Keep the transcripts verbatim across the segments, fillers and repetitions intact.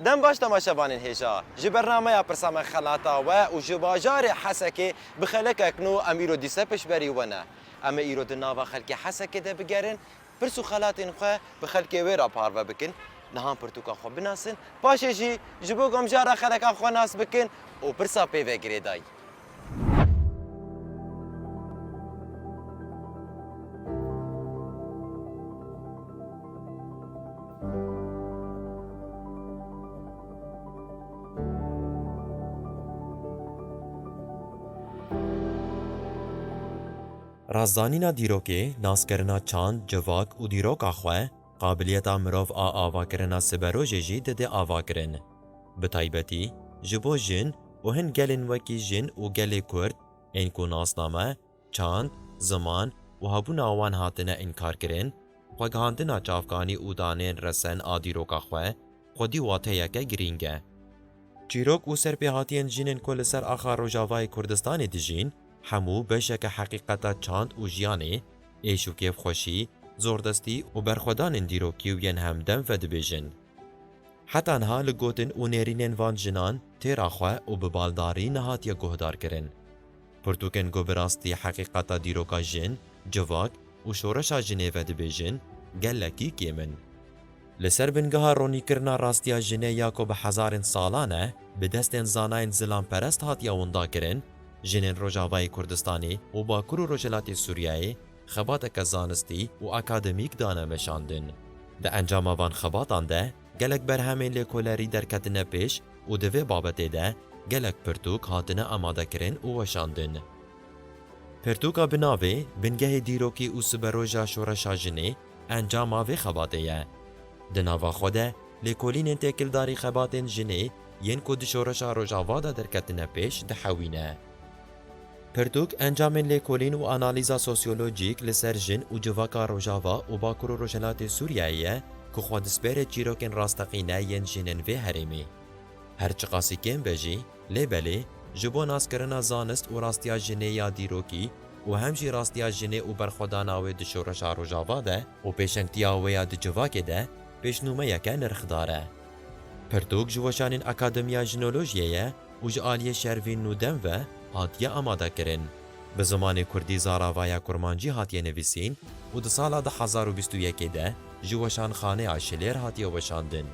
Dem baş temaşevanên hêja. Ji bernameya Pirsa Me Xelata we û ji bajarê Hesekê bi xelekek nû em îro dîse piştberî we ne. Em ê îro di nava xelkê Hesekê de bigerin, pirs û xelatên xwe bi xelkê wê re parve bikin, niha pirtûka xwe binasin, paşê jî ji bo ku em jara xeleka xwe nas bikin û pirsa pê ve girêdayî. Rastdanîna dîrokê, naskirina çand, civak û dîroka xwe, qabiliyeta mirov a avakirina siberojê jî dide avakirin. Bi taybetî, ji bo jin û hin gelên wekî jin û gelê Kurd, ên ku nasname, çand, ziman û hebûna wan hatine înkarkirin, xwegihandina çavkanî û danên resen a dîroka xwe, xwedî wateyeke girîng e. Çîrok û serpêhatiyên jinên ku li ser axa Rojavayê Kurdistanê dijîn, hemû beşeke heqîqeta çand û jiyanê, êş û kêfxweşî, zordestî û berxwedanên dîrokî û yên hemdem vedibêjin. Heta niha li gotin û nêrînên van jinan têra xwe û bi baldarî nehatiye guhdarkirin. Pirtûkên ku bi rastî heqîqeta dîroka jin, civak û şoreşa jinê vedibêjin, gelekî kêm in. Li ser bingeha ronîkirina rastiya jinê ya ku bi hezarên salan e bi destên zanayên zilamperest hatiye windakirin, jinên Rojavayê Kurdistanê û Bakur û Rojhilatê Sûriyeyê xebateke zanistî û akademîk dane meşandin. Di encama van xebatan de gelek berhemên lêkolerî derketine pêş û di vê babetê de gelek pirtûk hatine amadekirin û weşandin. Pirtûka bi navê Bingehê Dîrokî û Siberoja Şoreşa Jinê encama vê xebatê ye. Di nava xwe de lêkolînên têkildarî xebatên jinê yên ku di şoreşa Rojava de derketine pêş dihewîne. Pirtûk encamên lêkolîn û analîza sosyolojîk li ser jin û civaka Rojava û Bakur û Rojhilatê Sûriyeyê ye ku xwe dispêre çîrokên rasteqîne yên jinên vê herêmê. Her çiqasî kêm be jî, lê belê ji bo naskirina zanist û rastiya jinê ya dîrokî û hem jî rastiya jinê û berxwedana wê di şoreşa Rojava de û pêşengtiya wê ya di civakê de pêşnûmeyeke nirxdar e. Pirtûk ji weşanên Akademiya Jinolojiyê ye û ji aliyê Şervîn Nûdem ve hatiye amadekirin. Bi zimanê kurdî zaravaya kurmancî hatiye nivîsîn û di sala du hazar û bîst û yekê de ji Weşanxaneya Şilêr hatiye weşandin.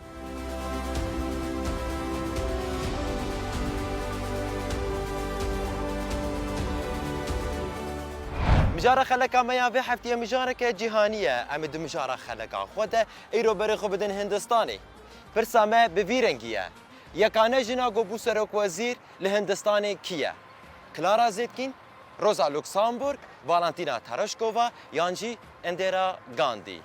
Mijara xeleka me ya vê heftiyê mijareke cîhanî ye. Em ê di mijara xeleka xwe de îro berê xwe bidin Hindistanê. Pirsa me bi vî rengî ye. Yekane jina ku bû serokwezîr li Hindistanê kî ye? Clara Zetkin, Rosa Luxemburg, Valentina Tereshkova yan jî Indira Gandhi?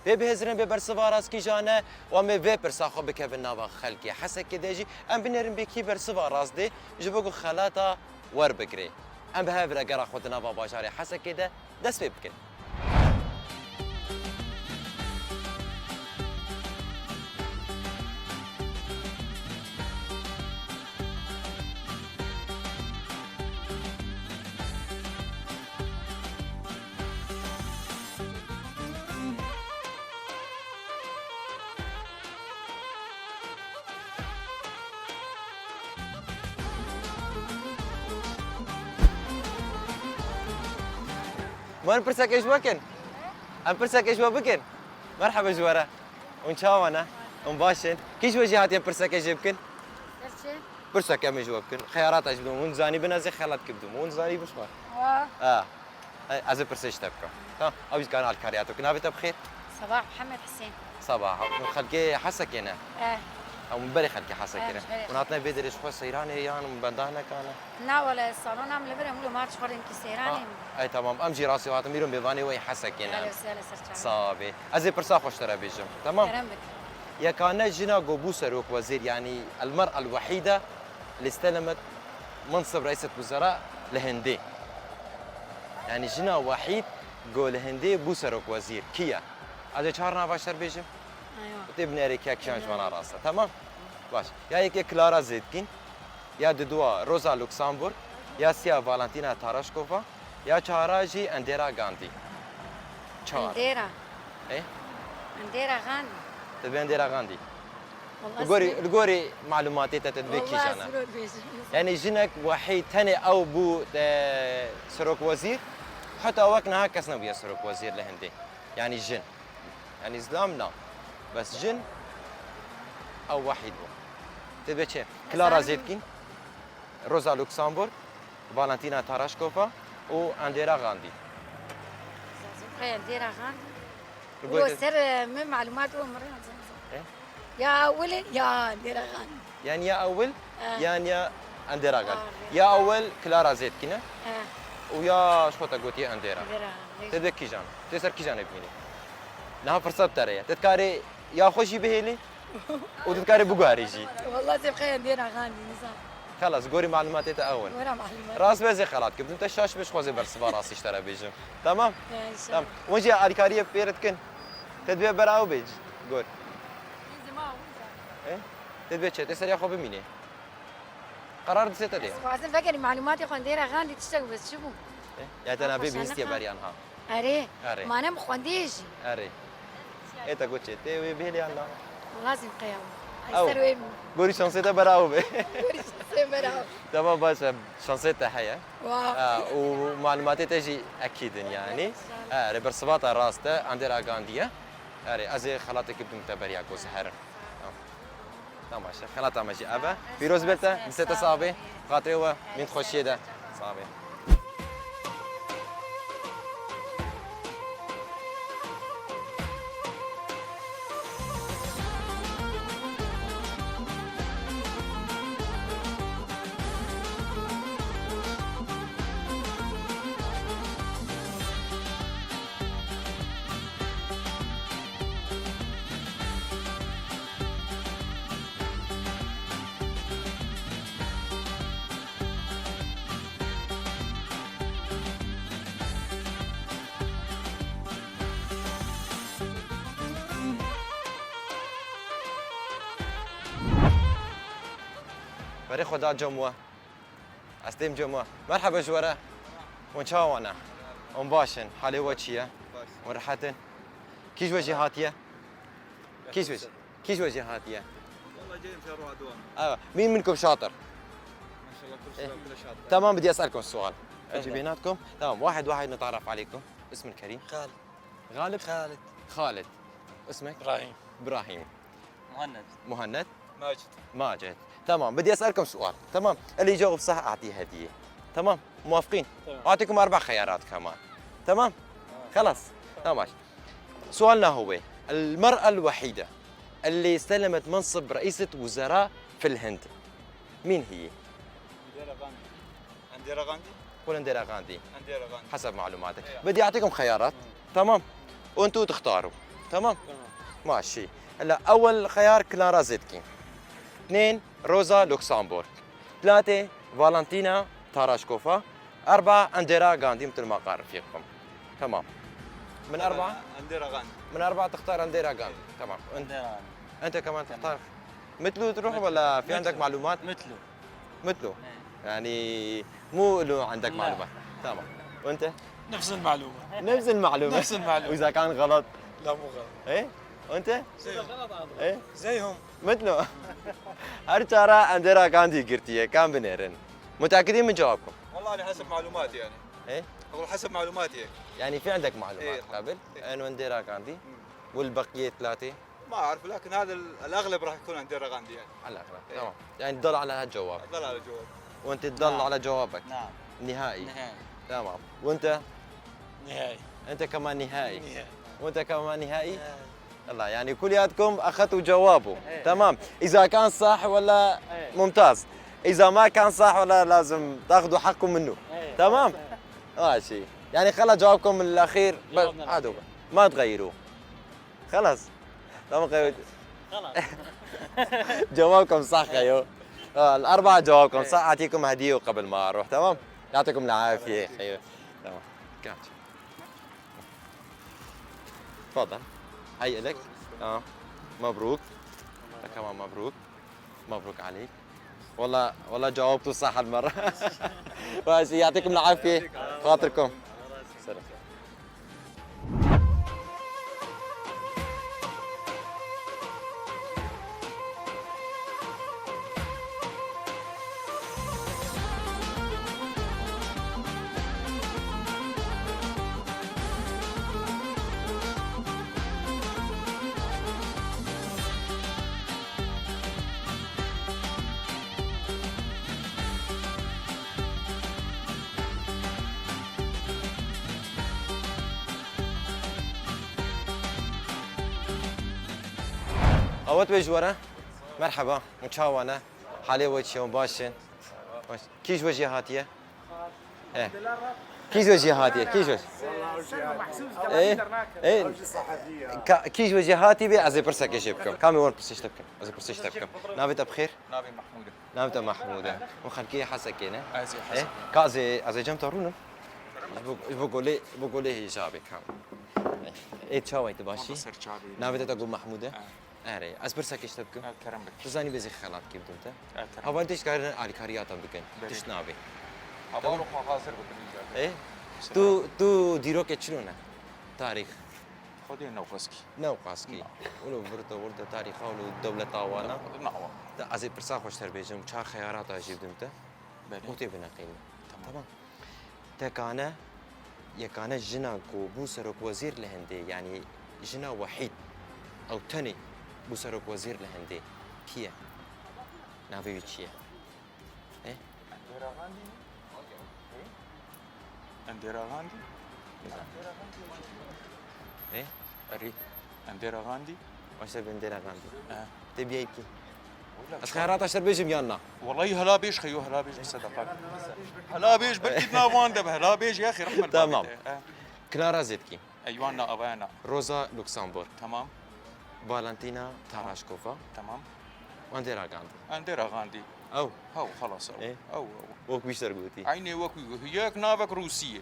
Pê bihêzirin bê bersiva rast kîjan e û em ê vê pirsa xwe bikevin nava xelkê Hesekê de jî em binêrin bê kî bersiva rast dê ji bo ku xelata werbigire. Em bi hev re gera xwe di nava bajarê Hesekê de dest pê bikin. Em pirsekê ji we kin? Em pirsekê ji we bikin? Merheba ji we re. Hûn çawa ne? Hûn baş in? Kî ji we jî hatiye pirsekê jê bikin? Pirsekê em ê ji we bikin. Xeyarata ji bidin. Hûn zanî bin ez ê xelat kê bidim. Hûn zanî bişwe. Wa. Ha. E, ez ê pirsê ji te bikim. Tamam. Ew jî dikare alîkariya te bikin. Navê te bi xêr? Sabah Mihemed Hisên. Sabah. Hûn xelkê Hesekê ne? Eh. Hûn berê xelkê Hesekê ne? Eh, berê. Hûn hatine vê derê ji xwe seyranê yan hûn bendaneka ne? Na wele, salona min li vir e, wilo ma ji xwe rengî seyranê. Ha, ey, tamam. Em jî rastî hatin, îro mêvanê we yê Hesekê ne? Elo, sê, elo, ser çavê. Sax bê. Ez ê pirsa xwe ji te re bêjim. Tamam? Kerem bike. Yekane jina ku bû serokwezîr, yanî el mer'a el wehîde li stelemet mensib reîset wizara li Hindê. Yanî jina wehîd ku li Hindê bû serokwezîr. Kî ye? Ez ê çar nava ji te re bêjim. Eywa. Tê binêrê kek kîjan ji vana rast e. Tamam? Baş. Ya yekê Clara Zetkin, ya didua Rosa Luxemburg, ya siya Valentina Tereshkova, ya çara jî Indira Gandhi. Çar. Indira. E? Indira Gandhi. Dibe Indira Gandhi. Li gorî, li gorî malumatê te, te dibê kîjan e? Yanî jinek wehîd tenê ew bû, e, serokwezîr, heta wek niha kes nebûye serokwezîr li Hindê. Yanî jin. Yanî zilam na. Bes jin ew wehîd bû. Te dibê çi? Clara Zetkin, Rosa Luxemburg, Valentina Tereshkova û Indira Gandhi. Indira Gandhi. Li gorî te ser, e, min malumat û min rê. E? Ya ewil e, ya Indira Gandhi. Yanî ya ewil, e, yan ya Indira Gandhi. Ya ewil Clara Zetkin e. E. Û ya ji xwe te gotiye Indira. Indira Gandhi. Te dibê kîjan? Te ser kîjanê bimînî? Niha firset te re ye. Te dikarê ya xwe jî bihêlî û tu dikarê biguherî jî. Wela ez ê bixê Indira Gandhi, nizam. Xelas, gorî malumatê te ew in. Gora malumat. Rast be, ez ê xelat kibdim, te şaş be, ji xwe ez ê bersiva rastî ji te re bêjim. Tamam? Ya, înşallah. Tamam. Hûn jî alîkariyê pê re dikin. Te divê ber ew bê, gor. E? Te divê çi? Te seriya xwe bimînê. Qerar distê te de ye. Ez xwazim vegerî malumatê xwe Indira Gandhi tiştek bes çi bû? E? Ya te navê bihîstiye beriyan ha. Erê. Erê. Mane min xwendiyê jî. Erê. Ê te got çê? Tê wê bihêlî yan na? Lazim qeyam. Ay ser wê. Gorî şansê te beraw be. Gorî şansê beraw. Tamam, baş e. Şansê te heye. Wow. Ha, û malumatê te jî ekîd in yanî. Erê, bersivata rast e, Indira Gandhi ye. Erê, ez ê xelatê kibdim te beriya ku ziherin. Tamam. Tamam, baş e. Xelata me jî ev e. Pîroz be te, distê te sax be. Xatirê we, mîn xweşiyê de. Sax be. Berê xwe da cem we. Ez têm cem we. Merheba ji we re. Hûn çawa ne? Hûn baş in. Halê we çi ye? Baş. Hûn rehet in? Kî ji we jî hatiye? Kî ji we jî? Kî ji we jî hatiye? Vallahi cem şer wa duwa. Ewa, mîn min kum şatir. Maşallah, kum şatir, şatir. Tamam, bidî ez erkum sual. Ecî bênatkum. Tamam, wahid wahid netaaref aleykum. Ismin kerim? Xalid. Xalid? Xalid. Xalid. Ismek? Ibrahim. Ibrahim. Muhannet. Muhannet. Macid. Macid. Tamam, bidî ez erkum sual. Tamam. Elî cewab sah atî hediye. Tamam. Muwafiqîn. Tamam. Atîkum erba xeyarat keman. Tamam. Tamam. Xelas. Tamam. سؤال نحوي. المرأة الوحيدة اللي استلمت منصب رئيسة وزراء في الهند. مين هي؟ انديرا غاندي. انديرا غاندي؟ قول انديرا غاندي. انديرا غاندي. حسب معلوماتك. إيه. بدي أعطيكم خيارات. تمام؟ وأنتوا تختاروا. تمام؟ تمام. ماشي. هلا أول خيار كلارا زيتكين. اثنين روزا لوكسمبورغ. ثلاثة فالنتينا تاراشكوفا. أربعة أنديرا غاندي مثل ما قال رفيقكم. تمام. من أربعة؟ انديرا غاندي. من أربعة تختار أنديرا غاندي. تمام. وأنت؟ انديرا غاندي. أنت كمان تختار؟ مثله تروح ولا في عندك معلومات؟ مثله. مثله؟ إيه. يعني مو إنه عندك معلومات. تمام. وأنت؟ نفس المعلومة. نفس المعلومة. نفس المعلومة. وإذا كان غلط؟ لا، مو غلط. إيه؟ وأنت؟ زيهم. إيه؟ زيهم. مثله. هر چارا أنديرا غاندي girtiye. Kan binêrin. متأكدين من جوابكم؟ والله على حسب معلوماتي يعني. إيه؟ أقول حسب معلوماتي يعني. يعني في عندك معلومات قبل؟ إيه، الحمد لله. إنه أنديرا غاندي؟ مم. والبقية ثلاثة؟ ما أعرف، لكن هذا ال-، الأغلب راح يكون أنديرا غاندي يعني. على الأغلب. إيه. تمام. يعني تضل على هالجواب. أضل على جواب. وأنت تضل نعم. على جوابك؟ نعم. نهائي. نهائي. تمام. وأنت؟ نهائي. أنت كمان نهائي؟ نهائي. وأنت كمان نهائي؟ نهائي. يلا، يعني كلياتكم أخذتوا جوابه. إيه. تمام. إذا كان صح ولا إيه. ممتاز. إذا ما كان صح ولا لازم تاخذوا حقكم منه. إيه. تمام؟ ماشي. يعني خلى جوابكم الأخير، بس جوابنا عادوا. الأخير. ما تغيروه. خلص. تمام، قيمة. خلص. جوابكم صح، خيو. آه، الأربعة جوابكم إيه. صح، أعطيكم هدية قبل ما أروح، تمام؟ يعطيكم العافية، خيو. تمام. كاتش. تفضل. هاي إلك. آه. مبروك. كمان مبروك. مبروك عليك. والله، والله جاوبتوا صح هالمرة. ماشي، يعطيكم العافية. خاطركم. سلام. Awet be ji we re. Merheba. Hûn çawa ne? Halê we çi ye? Hûn baş in? Baş. Kî ji we jî hatiye? Eh. Kî ji we jî hatiye? Kî ji we? Eh, eh. Ka-, kî ji we jî hatî bê, ez ê pirsekê jê bikim. Kamê wan pirsê ji te bikim? Ez ê pirsê ji te bikim. Navê te bi xêr? Navê Mahmûd e. Navê te Mahmûd e. Hûn xelkê Hesekê ne? Ez ê Eh, Hesekê. Ka ez ê, ez ê cem te rûnim. Ji bo, ji bo golê, ji bo golê hêja bê kam. Ê çawa yî, tu baş î? Wala ser çavê. Navê te te got Mahmûd e? Ha. Erê, ez pirsekê ji te bikim. Ha, kerem bike. Tu zanî bê ez ê xelat kê bidim te. Ha, kerem. Hevalê te jî dikarin alîkariya te bikin. Belê. Tişt nabê. Heval Tamam. xwe hazir bikin îcar. Ê? Mesela. Tu, tu dîrokê çilo ne? Tarîx. Xwedê ne wqaskî. Ne wqaskî. Na. Wilo vir te, wir te tarîxa, wilo dewleta wana. Na, na wa. Te ez ê pirsa xwe ji te bêjim, çar xeyarata jî bidim te. Belê. Û tê bineqînin. Tamam. Tamam. Tekane, yekane jina ku bû serokwezîr li Hindê, yanî jina wehîd, ew tenê bû serokwezîr li Hindê, kî ye? Navê wî çi ye? Ê? Endêra Gandî. Endêra Gandî. Ê? Erê. Endêra Gandî. Başta Endêra Gandî. He. Te biyayî kî? Wala Ez çar- xeyarata ji te bêjim yan na? Wallahî hela bêj xeyo, hela bêj bi sedeqa. Hela bêj, belkî di nav wan de be, hela bêj ya xêr, rehmet Tamam. babê te. He. Clara Zetkin. Eywan na, avaya na. Rosa Luxemburg. Tamam. Valentina Tereshkova. Tamam. Endêra Gandî. Endêra Gandî. Ew. Hew, xelas ew. Ê? Ew, ew. Wek wî ser gotî. Eynê wek wî got. Yek navek Rûsî ye.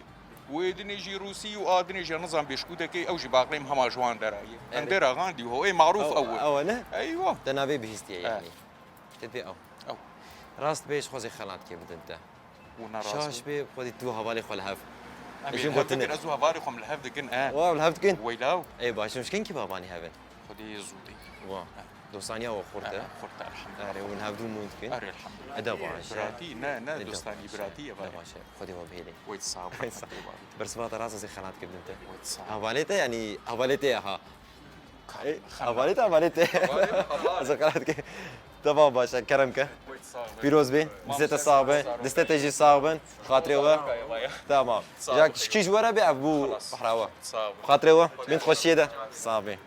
Wê dinê jî Rûsî û a dinê jî nizam bêşkûdekê, ew jî baqlêm hema ji wan dera ye. Erê. Endêra Gandî ho, ê marûf Ew, ew e. ew e ne? Eywa. Te navê bihîstiye E. yanî. Te dibê ew. Ew. Rast bêj, xwezê xelat kê bidin te. Û ne rast Şaş bû. bê, xwedî tu hevalê xwe li hev. Em Ê ê jin li hev gotinê. dikin, ez û hevalê xwe em li hev dikin, e. Wa, li hev dikin? Weyla. Ey baş, hûn ji kengî babanî hev in? Xwedî zû dê. Wa. E. Dostaniya we xurt e. E, xurt e, elhamdulillah. Erê, hûn hevdû mûn dikin? Erê, elhamdulillah. Ê de baş e. Biratî, ne, ne Ê de dostanî, baş e. biratî ye, Ê de vare. baş e. Xwedî we bihêlin. Wê sağ ol. Bersiva te rast ez ê xelat kê bidin te. Wê sağ ol. Hevalê te, yanî hevalê te ye ha. Ê, hevalê te, hevalê te. Hevalê te, hevalê. Ez ê xelat kê. Tamam, baş e, kerem ke. Pîroz bê, distê te sax be, distê te jî sax bin, xatirê we. Tamam. Sağ ol. Ya kî ji we re bê, ev bû Xelas. Behra we. Sağ ol. Xatirê we, bin xweşiyê de. Sax bê.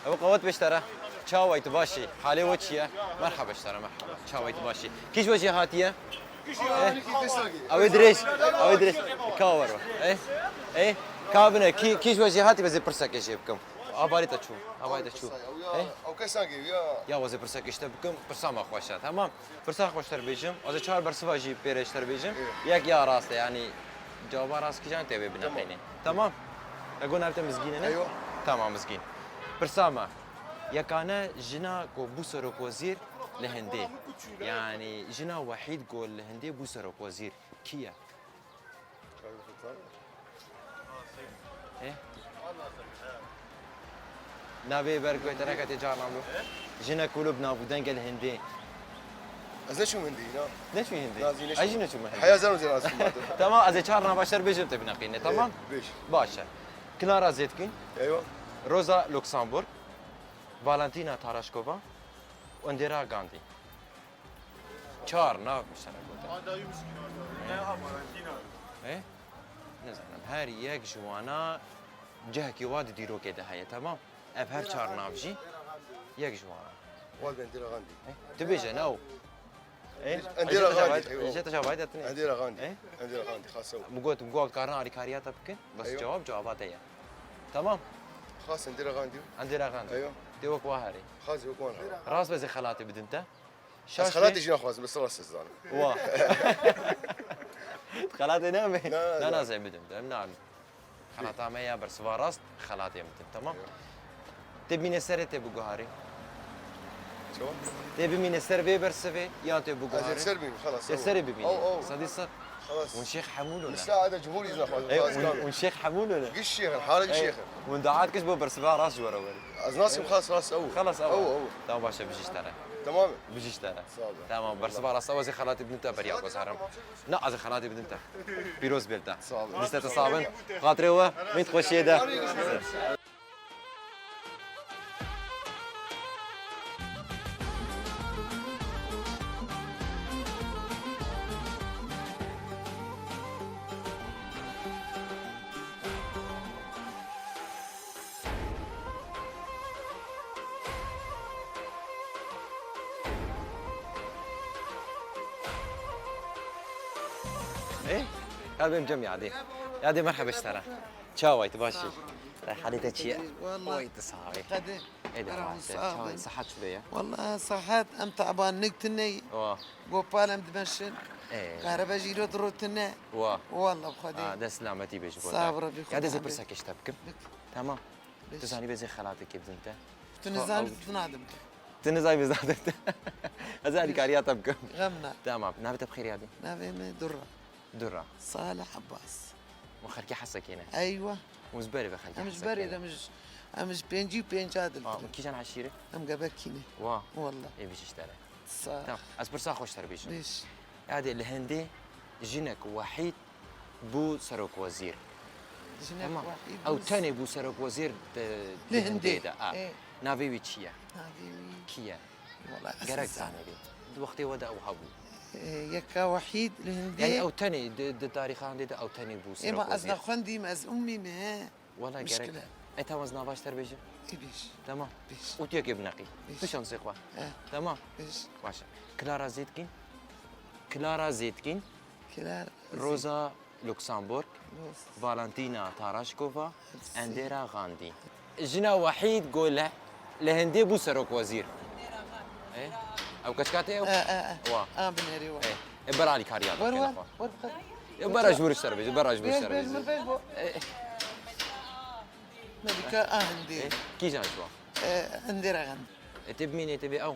Ew qewet bê ji te re. Çawa yî, tu baş î? Halê we çi ye? Merhaba ji te re, merhaba. Çawa yî, tu baş î? Kî ji we jî hatiye? Ew ê dirêj, ew ê dirêj. Ka wer we. Ê? Ê? Ka bine, kî, kî ji we jî hatî, ez ê pirsekê jê bikim. Hevalê te çû, hevalê te çû. Ew ya, Ê? ew kesangê ya. Ya, ez ê pirsekê ji te bikim, pirsa me xweş e, tamam? Pirsa xwe ji te bêjim, ez ê çar bersiva jî pê re ji te bêjim. Ê. Yek ya rast e, yanî cewaba rast kîjan tê wê bineqînê. Tamam. Tamam? Te got navê te Mizgîn e ne? Eywa. Tamam, Mizgîn. Pirsa me, yekane jina ku bû serokwezîr li Hindê. Yanî jina wehîd ku li Hindê bû serokwezîr. Kî ye? Ê? Navê ber ku te neke tê carna bû. Jinek wilo bi nav û dengê li Hindê. Ez neçûm Hindî, na. Neçû Hindî? Na, zî neçûm. Ez jî neçûm Hindî. Heya zer û zer asî ma tu. Tamam, ez ê çar nava şer bêjim te binaqîne, tamam? Ê, bêj. Baş e. Clara Zetkin. Eywa. Rosa Luxemburg. Valentina Tereshkova. Û Indira Gandhi. Çar nav bi ser gotin. Ê? Nizanim, her yek ji wana cihekî wa di dîrokê de heye, temam? Ev her çar nav jî yek ji wana. Wa ben Indira Gandhi. Ê? Tu bêje, ne ew? Ê? Indira Gandhi, eywa. Jê te cevabê de tine. Indira Gandhi. Ê? Indira Gandhi, xas ew. Min got, min got, karin alîkariya te bikin, bes Eywa. cewab cewaba te ye. Temam? Xas Indira Gandhi. Indira Gandhi. Eywa. Tê wek wa herê. Xas wek wan herê. Rast be ez ê xelatê bidim te. Ez Şaş xelatê be. jî naxwazim, ez rast ez zanim. Wa. Xelatê ne me? Na, na, Na, na. na, zey bidim, dem na. Xelata me ya bersiva rast, xelatê bidim, tamam? Eywa. Tê bimîne serê tê biguharî. Çawa? Tê bimîne ser vê bersivê, ya tê biguharî? Ez ê ser bimînim, xelas, Tê ew. serê bimîne. Ew, ew. Sedî sed. Xelas. Hûn şêx hemûn ne? Mista ede cumhur izna xwazim, Ê, xelas hûn, kam. hûn şêx hemûn ne? Giş şêxin, hala giş Ê, şêxin. Hûn daat kiş bo bersiva rast ji we re werî. Ez nasim xelas, xelas ew. Xelas ew. Ew, ew. Tamam, baş e, bijî ji te re. Tamam. Bijî ji te re. Sağ ol. Tamam, bersiva rast ew, ez ê xelatê bidim te beriya guzarim. Na, ez ê xelatê bidim te. Pîroz bê te. Sağ ol. Distê te sax bin. Xatirê we, mît xweşiyê de. Abim cem yadê. Yadê merhaba ji te re. Çawa yî, tu baş î? Te halê te çi ye? Wallah. Oy, tu sax bî. Qedê. Ê de Merhaba, baş e. Sax Çawa yî, bî. Sihet çi be ya? Wallah sihet, em teban nik tune yî. Wa. Gopal em dimeşin. Ê. Kahrebe jî îro diro tune. Wa. Wallah bi Xwedê. Ha, dest selametî be ji bo te. Sax bi Rebî, Xwedê. Ya de ez ê pirsekê ji te bikim. Bik. Tamam. Bêj. Tu zanî bê ez ê xelatekê bidim te. Tu nizanî, tu nadim te. Tu nizanî bê ez nadim te. Ez ê alîkariya te bikim. Xem ne. Tamam. Navê te bi xêr yadê? Navê me Durra. Durra. Salih Abbas. Hûn xelkê Hesekê ne? Eywa. Hûn ji berê ve xelkê Hesekê ne? Em ji berê de, em ji, em ji pêncî û pênc a dil. Aa, hûn kîjan eşîrê? Em Gebekî ne. Wa. Wallah. Ê bijî ji te re. Sağ ol. Tamam. Ez pirsa xwe ji te re bêjim. Bêj. Yadê li Hindê jinek Wehîd bû serokwezîr. Jinek Tamam. Wehîd Ew bû tenê bû serokwezîr di, Li di Hindê. Hindê de. A. Ê. Navê wî çi ye? Navê wî Kî ye? Wala ez Gerek nizam. Zanibî. Di wextê we de ew hebû. Ê, yeka Wehîd li Hindê. Yani ew tenê di, di tarîxa Hindê de ew tenê bû Ê, ma ez serokwezîr. Nexwendî me, ez ummî me. Wala gerek. Muşkil e. E, tamam, ez nava ji te re bêjim. Ê, bêj. Tamam. Bêj. Û tu yekê binaqî. Bêj. Tu şansê xwe. E. Tamam. Bêj. Baş e. Clara Zetkin. Clara Zetkin. Clara Rosa Luxemburg. Rosa. Valentina Tarashkova. Hepsi. Endira Gandhi. Jina Wehîd Gole li Hindê bû serokwezîr. E? Ew keçika te ew? E, e, e. Wa. A, binêrî wa. E, e, ber alîkariya Wer, wer, wer bixwe. E, ber ji wir ser bêje, ber ji wir ser bêje. Bêj, bêj, bêj, bêj, bo. E. Melika a Hindê. E, kîjan ji wan? E, Indira Gandhi. E, tê bimînê, tê bê ew?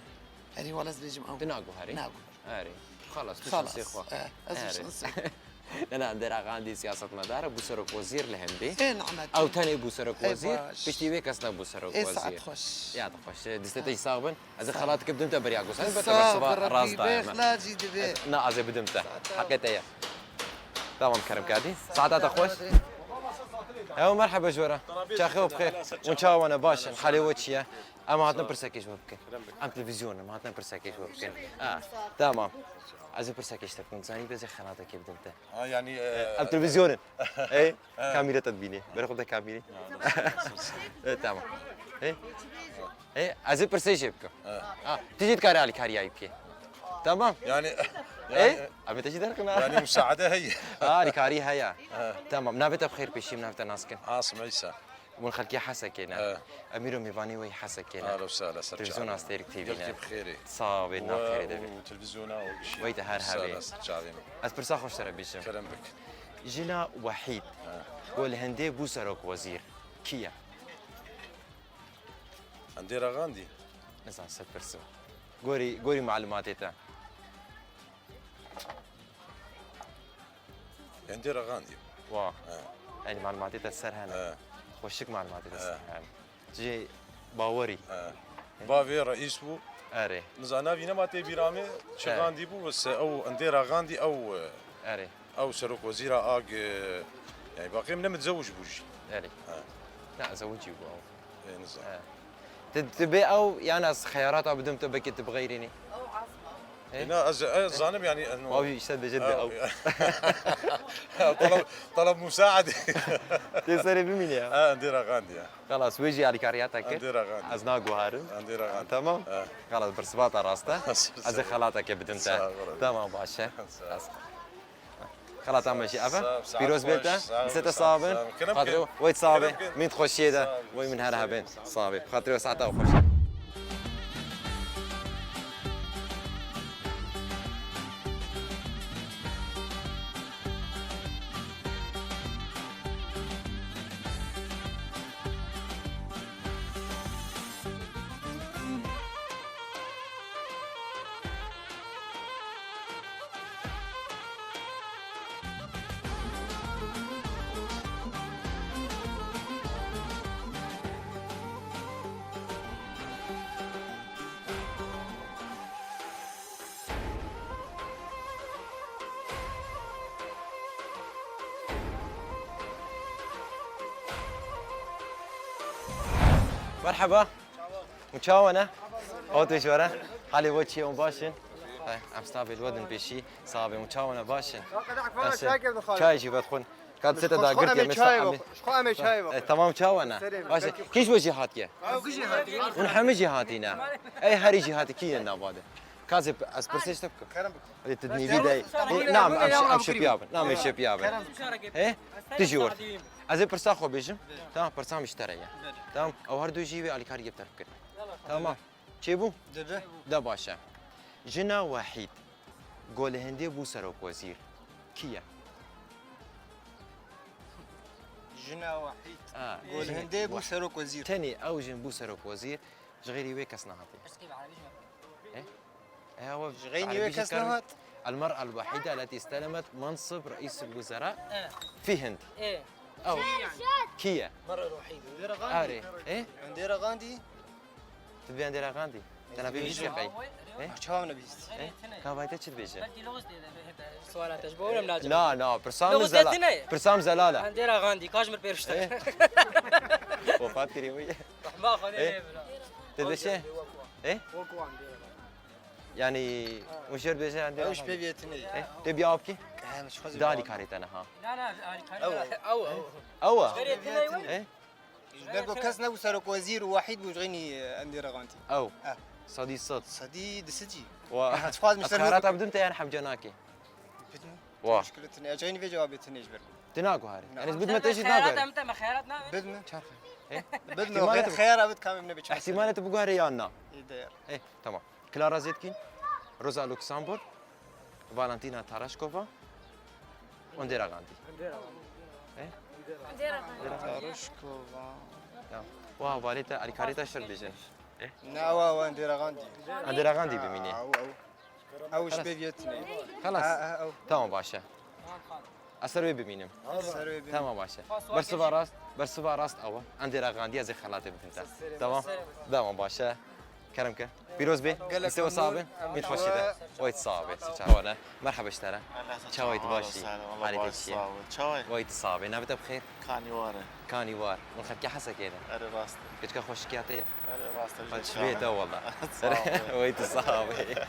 Erê, wala ez dibêjim ew. Tu naguherî? Naguher. Erê. Xelas, tu Xelas. Şansê xwe. E, ez Erê. Şansê. Ne, ne, Indira Gandhi siyasetmedar e, bû serokwezîr li Hindê. Ê, nimet. Ew tenê bû serokwezîr, Ê, baş. Piştî wê kes nebû Ê, serokwezîr. Saet xweş. Ya, tu xweş. Distê te jî sax bin. Ez ê xelateke bidim te beriya gusan. Sax ol, Rebî, bê xilacî divê. Na, ez ê bidim te. Heqê te ye. Tamam, kerem kerdî. Saeta te xweş. Ew merheba ji we re. Çaxê we bi xêr. Hûn çawa ne, baş in? Halê we çi ye? Em hatin pirsekê ji we bikin. Em televîzyon in, em hatin pirsekê ji we bikin. Ha, tamam. Ez ê pirsekê ji te bikim. Zanî, ez ê xelatekê bidim te. Ha, yani, e, Em televîzyon in. Ey, kamîre te dibînî. Berê xwe de kamîrê. E, tamam. Ey, ey, ez ê pirsê jê bikim. Ha, tu jî dikarî alîkariyayî bikî. Tamam. Yani, Ey, yani, em ê te jî derxin ha. Yani musaade heye. Ha, alîkarî heye. Ha. Tamam. Navê te bi xêr pêşî, navê te nas kin. Asim Îsa. Hûn xelkê Hesekê ne. He. Em îro mêvanê we yê Hesekê ne. Ahla û sahla, ser çavê me. Televîzyona Asterîk T V ne. Gelkî bi xêrê. Sax bê, navê xêrê de bê. Û televîzyona û gişî. Wey te her hebê. Sahla, ser çavê me. Ez pirsa xwe ji te re bêjim. Kerem bik. Jina Wehîd, He. ku li Hindê bû serokwezîr, kî ye? Indira Gandhi. Nizan, ser pirsim. Gorî, gorî malumatê te. Indira Gandhi. Wa. He. Yani malumatê te ser hene. He. Xweşik malumatê te He. ser hene. Cê bawerî. He. Bavê reîs bû. Erê. Niza navî nema tê bîra me, çi He. Gandhi bû, wese ew Indira Gandhi ew, Erê. ew serokwezîra ag, yani baqê min ne mitzewic bû jî. Erê. He. Na, zewicî bû ew. Ê, nizam. He. Tu, tu bê ew, yan ez xeyarata bidim tu, belkî tu bixeyrînî. Ew azma. Ê? Ê, na, ez, ez zanim yani, eno. Ew işte bêje de ew. Talab, talab musaade. Tê serê bimînî ya. Ha, Indira Gandhi ya. Xelas, wê jî alîkariya te kir. Indira Gandhi. Ez naguherim. Indira Gandhi. Tamam. Ha. Xelas, birsivata rast e. Ez ê xelateke bidim te. Sağ ol. Tamam, baş e. Sağ ol. Xelata me jî ev e. Pîroz bê te. Distê te sax bin. Xatirê we sax be. Min xweşiyê de. Wey min her hebin. Sax be. Xatirê we saeta we xweş. Merhaba. Hûn çawa ne? Hawtê ji we re. Halê we çi ye? Hûn baş in? Hey, em stavê li we din pêşî. Sax be, hûn çawa ne? Baş in? Çayê jî vedixwin. Ka distê te dagirtiye, me sa em ê. Ji xwe em ê çayê vexwin. E, tamam, çawa ne? Baş e. Kî ji we jî hatiye? Hûn hemî jî hatîne. Ey herî jî hatî kî ye nava de? Kazê, ez pirsê ji te bikim. Kerem bikim. Hadi tu nîvî de. Tamam. Nam, em şi-, em şipiya bin. Nam, em şipiya bin. Kerem bikim. He? Tu jî wir. Ez ê pirsa xwe bêjim. Tamam, pirsa min ji te re ye. Tamam, ew her du jî wê alîkariyê bi te bikin. Tamam. Çêbû? Dibe. De baş e. Jina Wahîd ku li Hindê bû serokwezîr, kî ye? Jina Wahîd. Ha, ku li Hindê bû serokwezîr. Tenê ew jin bû serokwezîr, ji xeyrî wê kes nehatiye. Pirsgirêk bi erebî jî me. Eh? Ewa, ji xeyrî wê kes nehat. المرأة الوحيدة التي استلمت منصب رئيس الوزراء في هند. Ew. Kî ye? المرأة الوحيدة. Arê. Eh? Indira Gandhi. Tu dibê Indira Gandhi? Te navê bihîstiye qey? Eh? Çawa min nebihîst? Eh? Ka vay te çi dibêje? Belkî logos dê de, de, suala te ji bo were min nacim. Na, na, pirsa min zelal. Logos dê tine ye. Pirsa min zelal e. Indira Gandhi, ka ji min pêr Eh? Wefat kiriye wî. Rahma Xwedê Eh? lê bila. Te dibê çi? Eh? Yani, û jêr dibêje Indira Gandhi. Ew ji pê vêtinê ye. Eh? Te biya bikî? Em ji xwe zî Dali karê te niha. Na, na, alîkarî. Ew, ew. Ew, ew. Ew e? Ji pê vêtinê ye. Eh? Ji ber ku kes nebû serokwezîr û wahîd bû ji xeynî, e, Indira Gandhi. Ew. Eh. Sedî sed. Sedî du sed jî. Wa. Ez dixwazim ji te xeyrata bidim te yan hemca nake. Bidin. Wa. Muşkil tune. Ez ji xeynî vê cewabê tune ji ber ku. Tu naguharî. Na. Yani ez bidime te jî naguharî. Xeyrat em te me xeyrat na. Bidin. Çarxe. Eh? Bidin. Xeyara bid kamê min nebe çarxe. Ehtimalê tu biguharî yan na. Î değer. Eh, tamam. Clara Zetkin, Rosa Luxemburg, Valentina Tereshkova, Indira Gandhi. Eh? Indira Gandhi. Tereshkova. Ya. Wa, valê te, alîkarê te şir bêjin. Eh? Ne, ew, ew, Indira Gandhi. Indira Gandhi bimîne. Ew, ew. Ew ji pê vêtinê. Xelas. Ha, ha, ew. Tamam, baş e. Ez ser wê bimînim. Ser wê bimînim. Tamam, baş e. Bersiva rast, bersiva rast ew e. Indira Gandhi, ez ê xelatê bidim te. Tamam? Tamam, baş e. Kerem ke. Pîroz bê. Gelek memnun. Lise sabe. Min xweş de. Wayt sabe. Çawane. Merhaba ji te re. Çawayt başî. Halê te çi ye? Wayt sabe. Navê te bi xêr? Kanî War e. Kanî War. Min xelkê Hesekê de. Erê rast e. Keçika xweşikiya te ye. Erê rast e. Xweş bê te wala. Wayt sabe.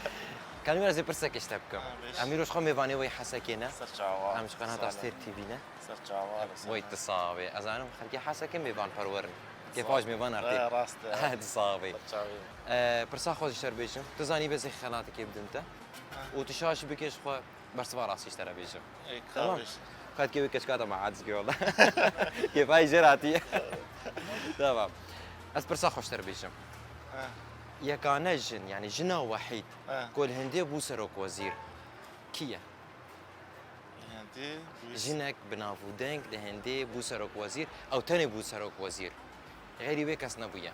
Kanî War, ez ê pirsekê ji te bikim. Em îro ji xwe mêvanê wê Hesekê ne. Ser çawa. Em ji qenata Stêrk T V ne. Ser çawa. Wayt sabe. Ez zanim xelkê Hesekê mêvanperwer in. Kêfa ji mêvan artî. Rast e. Di saxbî. Pirsa xwe ji te re bêjim. Tu zanî, ez ê xelatekê bidim te. Û tu şaş bike ji xwe bersiva rastî ji te re bêjim. Tamam. Qet kê wê keçika te me aciz kir wala. Kêfa jê re hatiye. Tamam. Ez pirsa xwe ji te re bêjim. Yekane jin, yani jina wehîd ku li Hindê bû serokwezîr, kî ye? Hindê bû. Jinek bi nav û deng li Hindê bû serokwezîr, ew tenê bû serokwezîr. Xeyrî wê kes nebûye.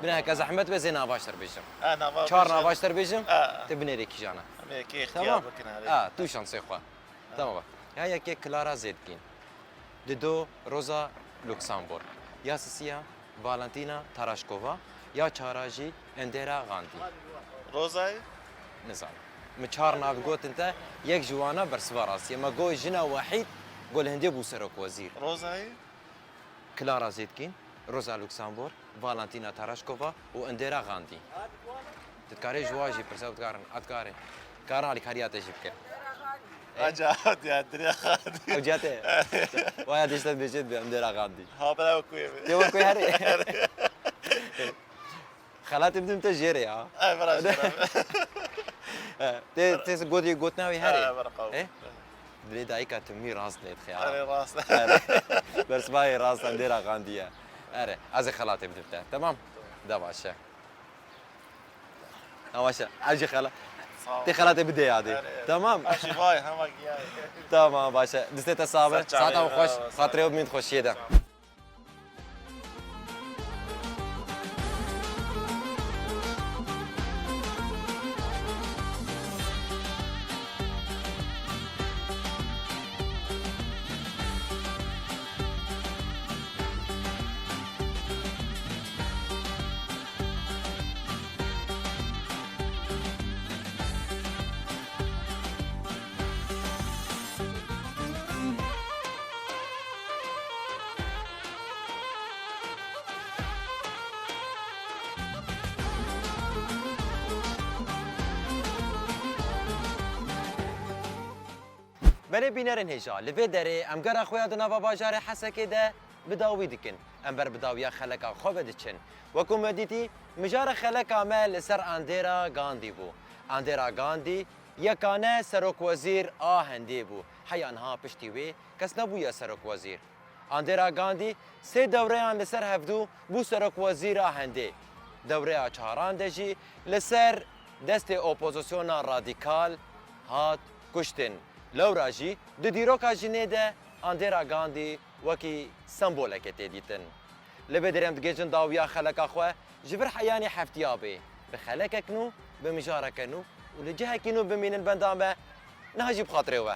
Bineke zehmet be, ez ê nava ji te re bêjim. E, nava çar bêje. Nava ji te re bêjim, e, tu binêrî kîjan e. Em ê yekê ixtiyar bikin, erê. Tamam. E, tu şansê xwe. Tamam. Ya yekê Clara Zetkin. Dido Rosa Luxemburg. Ya sisiya Valentina Tereshkova. Ya çara jî Indira Gandhi. Rozayê? Nizanim. Min çar nav gotin te, yek ji wana bersiva rastî ye. Me got jina wehîd ku li Hindê bû serokwezîr. Rozayê? Clara Zetkin, Rosa Luxemburg, Valentina Tereshkova û Indira Gandhi. Tu dikarî ji wan jî pirse û dikarin, a dikarî. Karin alîkariya te jî bike. Aca, ya, Indira Gandhi. Ew ciya te. Waya dişte dibêje, dibê Indira Gandhi. Ha, bela wekû ye. Tê wekû herê. Xelatê bidim te jê re ya. Ay, bira jê re. Tê, tê gotî gotina wî herê. Ay, bira qew. Eh? Dilê dayika tu mî rast lê dixe ya. Erê, rast. Erê. Bersivayê rast Indira Gandhi ye. Erê, ez ê xelatê bidim te. Tamam? De baş e. Ha, baş e. Ez jî xela-, tê xelatê bidê yadê. Erê, erê. Tamam? Ez jî vay, hema giya. Tamam, baş e. Distê te sabe. Saeta xweş. Xatirê min xweşiyê de. Belê bînerên hêja, li vê derê em gera xwe ya di nava bajarê Hesekê de bi dawî dikin. Em ber bi dawiya xeleka xwe ve diçin. Wekû me dîtî, mijara xeleka me li ser Andêra Gandî bû. Andêra Gandî yekane serokwezîr a Hindê bû. Heya niha piştî wê kes nebûye serokwezîr. Andêra Gandî sê dewreyan li ser hevdû bû serokwezîra Hindê. Dewreya çaran de jî li ser destê opozisyona radîkal hat kuştin. Lewra jî di dîroka jinê de Andêra Gandî wekî sembolekê tê dîtin. Li vê derê em digihîjin dawiya xeleka xwe, ji vir heyanî heftiya bê. Bi xelekek nû, bi mijareke nû û li cihekî nû bimînin benda me, niha jî bi xatirê we.